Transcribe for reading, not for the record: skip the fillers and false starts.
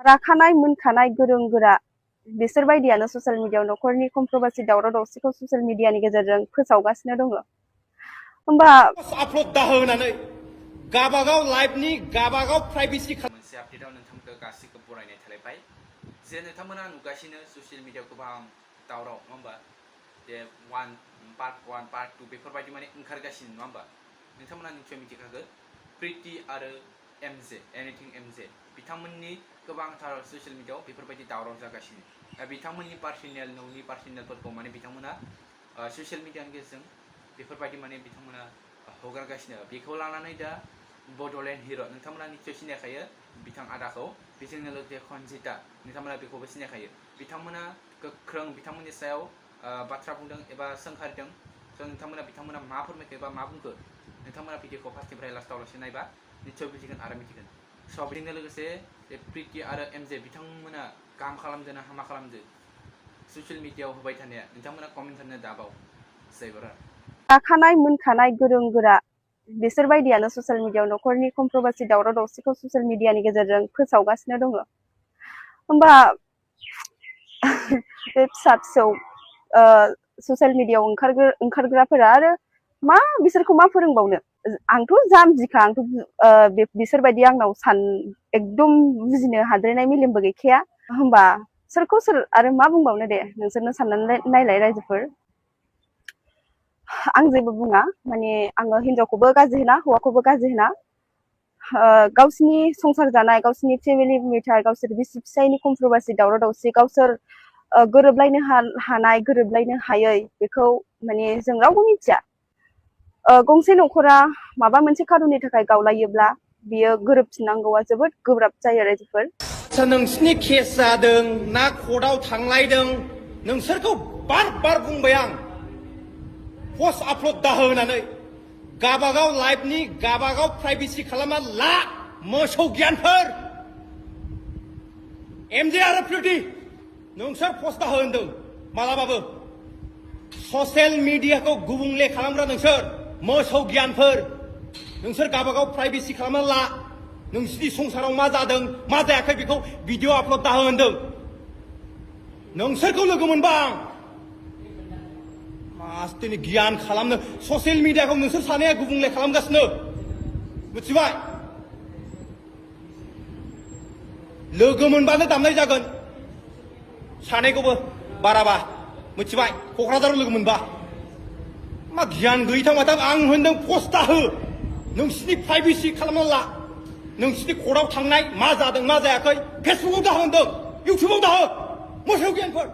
राखानाय मोनखानाय गोरों गोरा बिसोर बायदियानो ससियेल मिडियायाव नखरनि कन्ट्रभार्सि दावराव दावसिखौ ससियेल मिडियानि गेजेरजों फोसावगासिनो दङ। होमबा आपल'ड दाहो होनानै गाबागाव लाइभनि गाबागाव प्राइभेसि मोनसे आपडेटआव नोंथांमोनखौ गासैखौ बरायनाय थालायबाय जे नोंथांमोना नुगासिनो ससियेल मिडियायाव गोबां दावराव नङा होमबा जे पार्ट 1 पार्ट 2 बेफोरबायदि माने ओंखारगासिनो नङा होमबा नोंथांमोना निश्चय मिथिखागोन प्रिति आरो एमजे एनिथिं एमजे बिथांमोननि गोबांथार ससियेल मिडियायाव बेफोरबायदि दावराव जागासिनो दा बिथांमोननि पार्सनेल न'नि पार्सनेलफोरखौ माने बिथांमोना ससियेल मिडियानि गेजेरजों बेफोरबायदि माने बिथांमोना हगारगासिनो बेखौ लानानै दा बड'लेण्ड हिर' नोंथांमोना निश्चय सिनायखायो बिथां आदाखौ बेजोंनो लोगोसे खनजिता नोंथांमोना बेखौबो सिनायखायो बिथांमोना गोख्रों बिथांमोननि सायाव बाथ्रा बुंदों एबा सोंखारिदों स' बिथांमोना मा फोरमायखो एबा मा बुंखो नोंथांमोना भिडिअखौ फार्स्टनिफ्राय लास्टआवल'सो नायबा निश्चय बुजिगोन आरो मिथिगोन स' बेजोंनो लोगोसे प्रिति आरो एमजे बिथांमोना गाहाम खालामदों ना हामा खालामदों ससियेल मिडियायाव होबाय थानाया नोंथांमोना कमेन्ट खालामनो दाबाव जायबरा राखानाय मोनखानाय गोरों गोरा बिसोर बायदियानो ससियेल मिडियायाव नखरनि कन्ट्रभार्सि दावराव दावसिखौ ससियेल मिडियानि गेजेरजों फोसावगासिनो दङ। होमबा बे फिसा फिसौ ससियेल मिडियायाव ओंखारग्राफोरा आरो मा बिसोरखौ मा फोरोंबावनो आंथ' जाम्बिखा आंथ' बिसोरबायदि आंनाव एकदम बुजिनो हाद्रायनाय मेलेमबो गैखाया होमबा सोरखौ सोर आरो मा बुंबावनो दे नोंसोरनो साननानै नायलाय रायजोफोर आं जेबो बुङा माने आङो हिनजावखौबो गाज्रि होना हौवाखौबो गाज्रि होना गावसिनि संसार जानाय गावसिनि फेमिलि मेटार गावसोर बिसि फिसायनि कन्ट्रभार्सि दावराव दावसि गावसोर गोरोबलायनो हानाय गोरोबलायनो हायै बेखौ माने जों रावबो मिथिया गंसे नखरा माबा मोनसे खारननि थाखाय गावलायोब्ला बियो गोरोबफिननांगौआ जोबोद गोब्राब जायो रायजोफोर नोंसिनि केस जादों ना कर्टआव थांलायदों नोंसोरखौ बार बार बुंबाय आं पस्ट आपल'ड दाहो होनानै गाबागाव लाइभनि गाबागाव प्राइभेसि खालामना ला मोसौ गियानफोर एमजे आरो प्रिति नोंसोर पस्ट दाहो होनदों मालाबाबो ससियेल मिडियाखौ गुबुंले खालामग्रा नोंसोर मोसौ गियानफोर नोंसोर गाबागाव प्राइभेसि खालामना ला नोंसिनि संसाराव मा जादों मा जायाखै बेखौ भिडिअ आपल'ड दाहो होनदों नोंसोरखौ लोगो मोनबा आं मासदिनि गियान खालामनो ससियेल मिडियाखौ नोंसोर सानैया गुबुंले खालामगासिनो मिथिबाय लोगो मोनबानो दामनाय जागोन सानैखौबो बाराबा मिथिबाय क'क्राझाराव लोगो मोनबा मा गियान गैथां माथां आं होनदों पस्ट दाहो नोंसिनि प्राइभेसि खालामना ला नोंसिनि कर्टआव थांनाय मा जादों मा जायाखै फेसबुकआव दाहो होनदों इउटुबाव दाहो मोसौ गियानफोर